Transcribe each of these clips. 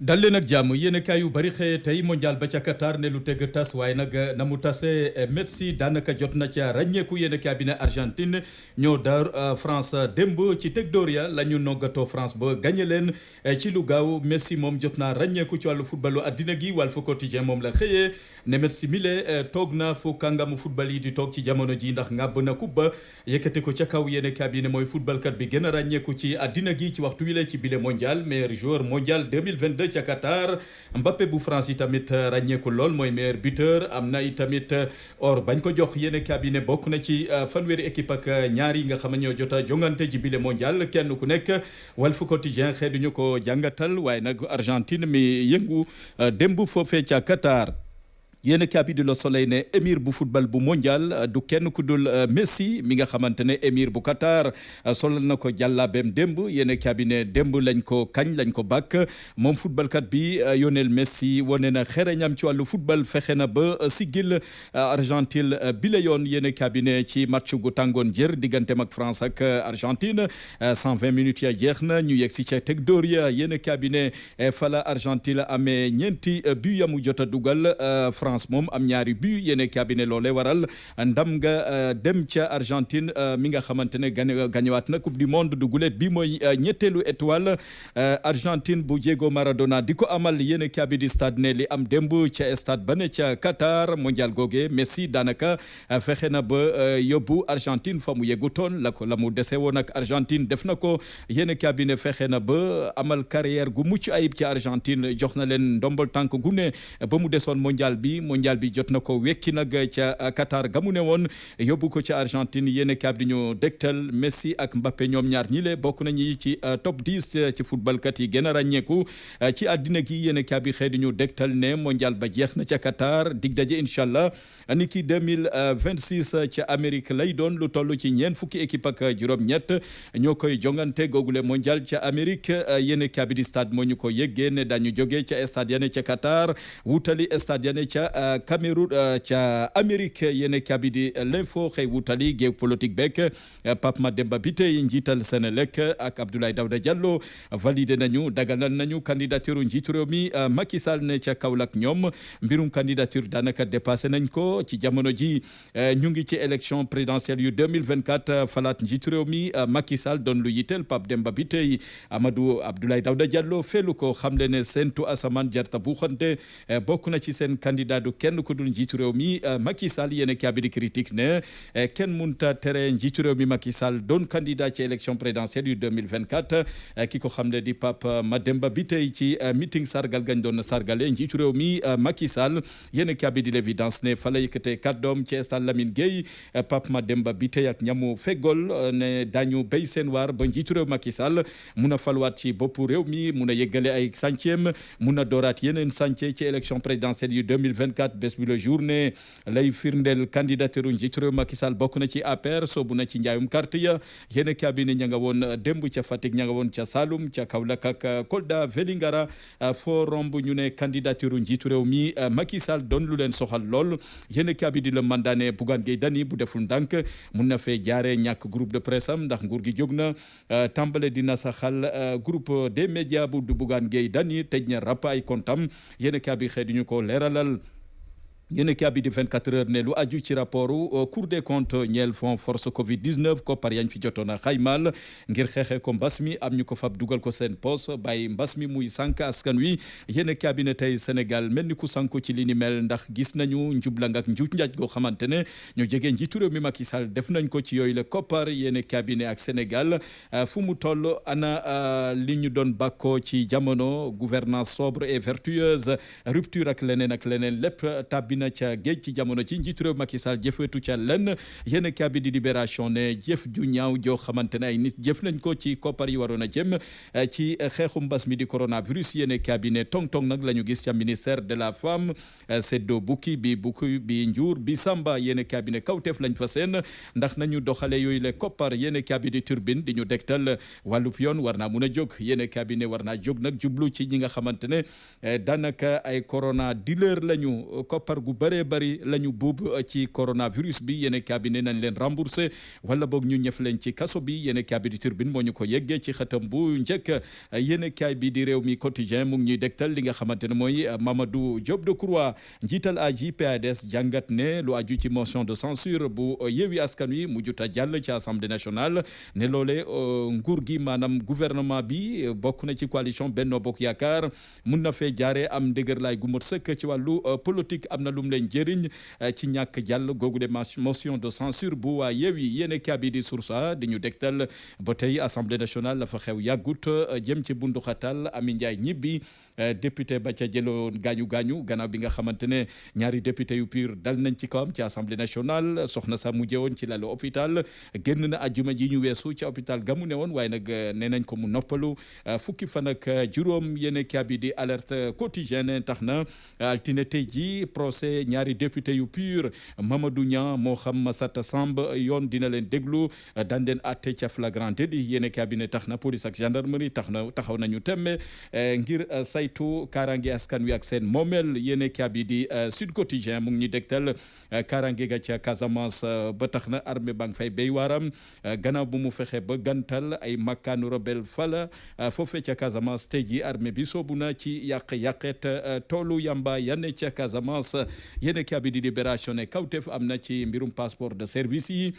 dal leen ak jàmm yéenekaay yu bari xëye tey mondial ba ca Qatar ne lu teg tas waaye nag na mu tase Messi daanaka jot na ca ràññeeku yéenekaay bi ne Argentine ñoo daar France démb ci teg dóor ya la ñu noggatoo France ba gagné leen ci lu gaaw Messi moom jot naa ràññeeku ci wàllu footballu addina gi Walf Quotidien moom la xëyee ne Messi mile toog na fu kàngamu football yi di toog ci jamono ji ndax ngàbb na kubba yëkkate ko ca kaw yéenekaay bi ne mooy footballkat bi gën a ràññeeku ci addina gi ci waxtu wi la ci bile mondial meilleur joueur mondial 2022 ca Qatar Mbappé bu France yi tamit ràññeeku lool mooy meilleur buteur am na itamit or bañ ko jox yéen cabinet bokk na ci fanweeri équipe ak ñaar yi nga xam ne ñoo jot a jongante ci bile mondial kenn ku nekk Walf Quotidien xeeduñu ko jàngatal waaye nag Argentine mi yëngu démb foofee ca Qatar. yéen kaabi di Le Soleil ne émir bu football bu mondial du kenn ku dul Messi mi nga xamante ne émir bu Qatar solal na ko jàllaabeem démb yéen kaabi ne démb lañ ko kañ lañ ko bàkk moom footballkat bi Lionel Messi wane na xereñam ci wàllu football fexe na ba siggil Argentine bi la yoon yéen kaabi ne ci match gu tàngoon jër digganteem ak France ak Argentine 120 minutes ya jeex na ñu yegg si ca teg dóor ya yéen kaabi ne fala Argentine amee ñeenti but yamu jot a dugal France moom am ñaari but yéene cabinet loole waral ndam nga dem ca Argentine mi nga xamante ne gañewaat na coupe du monde du gulet bi mooy ñetteelu étoile Argentine bu Diego Maradona di ko amal yéene cabinet stade ne li am démb ca stade ba ne ca Qatar mondial goge Messi daanaka fexe na ba yóbbu Argentine fa mu yeggutoon la mu dese woon ak Argentine def na ko yéene cabinet fexe na ba amal carrière gu mucc ayib ca Argentine jox na leen ndombol tànk gu ne ba mu desoon mondial bi jot na ko wekki nag ca Qatar gamu ne woon yóbbu ko ca Argentine yéen kaab di ñu dégtal Messi ak Mbappé ñoom ñaar ñi le bokk nañu ci top 10 ci footballkat yi gën a ràññeeku ci àddina gi yéen kaab yi xëy di ñu dégtal ne mondial ba jeex na ca Qatar dig daje incha allah ni ki 2026 ca Amérique lay doon lu toll ci ñeent fukki équipe ak juróom-ñett ñoo koy jongante googule mondial ca Amérique yéen kaab di stade moo ñu ko yëggee ne dañu jógee ca stade yane ca Qatar wutali stade yane ca Cameroun ca Amérique yéen kabidi l'info xëy wutali géew politique beek Pape Mademba Bitèye njiital Senelec ak Abdoulaye Daouda Diallo validé nañu daganal nañu candidature njiitu réew mi Macky Sall ne ca Kaolack ñoom mbirum candidature daanaka dépassé nañ ko ci jamono ji ñu ngi ci élection présidentielle yu 2024 falaat njiitu réew mi Macky Sall doon lu yitteel Pape Demba Bitèye Abdoulaye Daouda Diallo feelu ko xamle ne seentu asamaan jarta bu xonte bokk na ci seen candidat du kenn ku dul njiitu réew mi Macky Sall yéen cabinet critique ne kenn munta tere njiitu réew mi Macky Sall doon candidat ci élection présidentielle yu 2024 ki ko xam ne di Pape Mademba Bitèye ci meeting sargal gañ doon sargale njiitu réew mi Macky Sall yéen cabinet l'évidence ne fa la yëkkatee kàddoom ci stade Lamine Gueye Pape Mademba Bitèye ak ñamu fegol ne dañu béy seen waar ba njiitu réew Macky Sall mun a falwaat ci boppu réew mi mun a yeggale ay chantier mun a dooraat yeneen chantier ci élection présidentielle yu 2024 bés bi le journée lay firndeel candidature njiitu réew Macky Sall bokk na ci APR soobu na ci njaayum carte ya yéen cabinet ña nga woon démb ca Fatick ña nga woon ca Saloum ca Kaolack ak Kolda Vélingara foo romb ñu ne candidature njiitu réew mi Macky Sall doon lu leen soxal lool yéen cabinet le mandat ne Bougane Gueye Dany bu deful ndànk mun na fee jaare ñàkk groupe de presse am ndax nguur gi jóg na tàmbale dina saxal groupe des médias bu Bougane Gueye Dany tëj na rap ay kontam yéen cabinet xëy duñu ko leeralal yéen kii di 24 heures ne lu aju ci rapportu Cour des comptes ñeel fond force Covid 19 koppar yañ fi jotoon a xaymaal ngir xeexee ko mbas mi am ñu ko fab dugal ko seen poos bàyyi mbas mi muy sànq askan wi yéen kii ne tey Sénégal mel ni ku sànku ci li ni mel ndax gis nañu njublang ak njuuj njaaj goo xamante ne ñu jege njiitu réew mi Macky Sall def nañ ko ci yooyu la koppar yéen kii ak Sénégal fu mu toll ana li ñu doon bàkkoo ci jamono gouvernance sobre et vertueuse rupture ak leneen lépp tabbi na ca géej ci jamono ci njiitu réew Macky Sall jëfeetu ca lenn yéen kaabi di libération ne jëf ju ñaaw joo xamante ne ay nit jëf nañ ko ci koppar yi waroon a jëm ci xeexu mbas mi di coronavirus yéen kaabi ne tong-tong nag la ñu gis ca ministère de la femme seddo bukki bi njuur bi samba yéen kaabi ne kawteef lañ fa seen ndax nañu doxale yooyu le koppar yéen kaabi di turbine di ñu dégtal wàllub yoon war naa mun a jóg yéen kaabi ne war naa jóg nag jublu ci ñi nga xamante ne daanaka ay corona dealer lañu koppar gu gu bëree bëri la ñu buub ci coronavirus bi yéen cabinet nañ leen remboursé wala boog ñu ñëf leen ci kaso bi yéen cabinet di Tribune moo ñu ko yeggee ci xëtam bu njëkk yéen kaay bi di réew mi quotidien mu ngi ñuy dégtal li nga xamante ne mooy Mamadou Diop Decroix njiital AJ/PADS jàngat ne lu aju ci motion de censure bu Yewwi Askan Wi mujjut a jàll ci assemblée nationale ne loole nguur gi maanaam gouvernement bi bokk na ci coalition Benno Bokk Yaakaar mun na fee jaare am ndëgër laay gu mot sëkk ci wàllu politique am na lum leen jëriñ ci ñàkk jàll googu de motion de censure bu waa Yewwi yéen kaay bi di Source A di ñu dégtal ba tey assemblée nationale la fa xew yàggut jëm ci bundu xatal Ami Ndiaye ñibbi député ba ca jëloon gaañu gannaaw bi nga xamante ne ñaari député yu PUR dal nañ ci kawam ci assemblée nationale soxna sa mujjee woon ci lalu hôpital génn na ajjuma ji ñu weesu ci hôpital gamu ne woon waaye nag nee nañ ko mu noppalu fukki fan ak juróom yéen kaabi di alerte quotidienne tax na altine tey ji procès ñaari député yu PUR Mamadou Niang moo xam Massata Samb yoon dina leen déglu daan leen atte ca flagrant délit yéen kaabi ne tax na police ak gendarmerie taxaw nañu temme ngir saytu kaaraange askan wi ak seen moomeel yéen kaabi di Sud Quotidien mu ngi ñu dégtal kaaraange ga ca Casamance ba tax na armée baa ngi fay béy waaram gannaaw bu mu fexe ba gantal ay makkaanu rebelle fala foofee ca Casamance tey ji armée bi soobu na ci yàqet toolu yamba yanne ca Casamance yéen kaabi di Libération ne kawteef am na ci mbirum passeport de service yi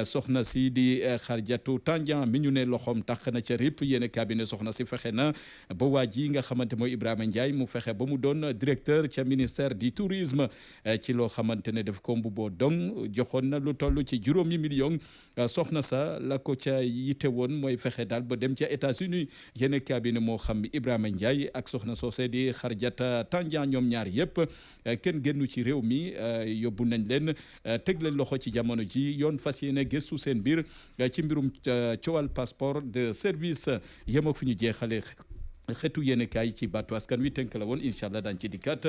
soxna si di Xarjatu Tandian mi ñu ne loxoom tax na ca rip yéen kaabi ne soxna si fexe na ba waa ji nga xamante mooy Ibrahima Ndiaye mu fexe ba mu doon directeur ca ministère du tourisme ci loo xamante ne daf ko mbubboo dong joxoon na lu toll ci 5 millions soxna sa la ko ca yite woon mooy fexe daal ba dem ca États-Unis yéen cabinet moo xam Ibrahima Ndiaye ak soxna soosé di Xarjata Tandian ñoom ñaar yëpp kenn génnu ci réew mi yóbbu nañ leen teg leen loxo ci jamono ji yoon fas yéene gëstu seen biir ci mbirum coowal passeport de service yem ak fi ñu jeexale xeetu yéen kaay ci baatu askan wi tënk la woon incha allah daañu ci dikkaat.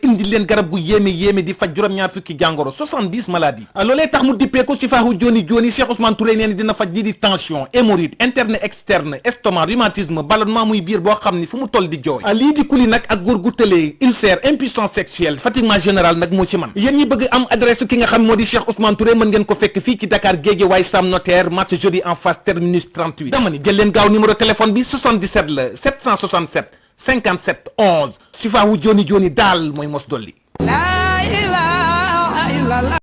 indi leen garab gu yéeme di faj juróom-ñaar fukki jàngoro 70 maladies loolee tax mu dippee ko ci faaxu joni Cheikh Ousmane Touré nee ni dina faj lii di tension hémorroïde interne externe estomac rhumatisme ballonnement muy biir boo xam ni fu mu toll di jooy lii di kuli nag ak góor gu tëlee ulcère impuissance sexuelle fatiguement général nag moo ci man yéen ñi bëgg am adresse ki nga xam moo di Cheikh Ousmane Touré mën ngeen ko fekk fii ci Dakar Guédiawaye Sam Notaire match jeudi en face terminus 38 dama ni jël leen gaaw numéro téléphone bi 77 la 767 57 11 si faawu joni daal mooy mos dolli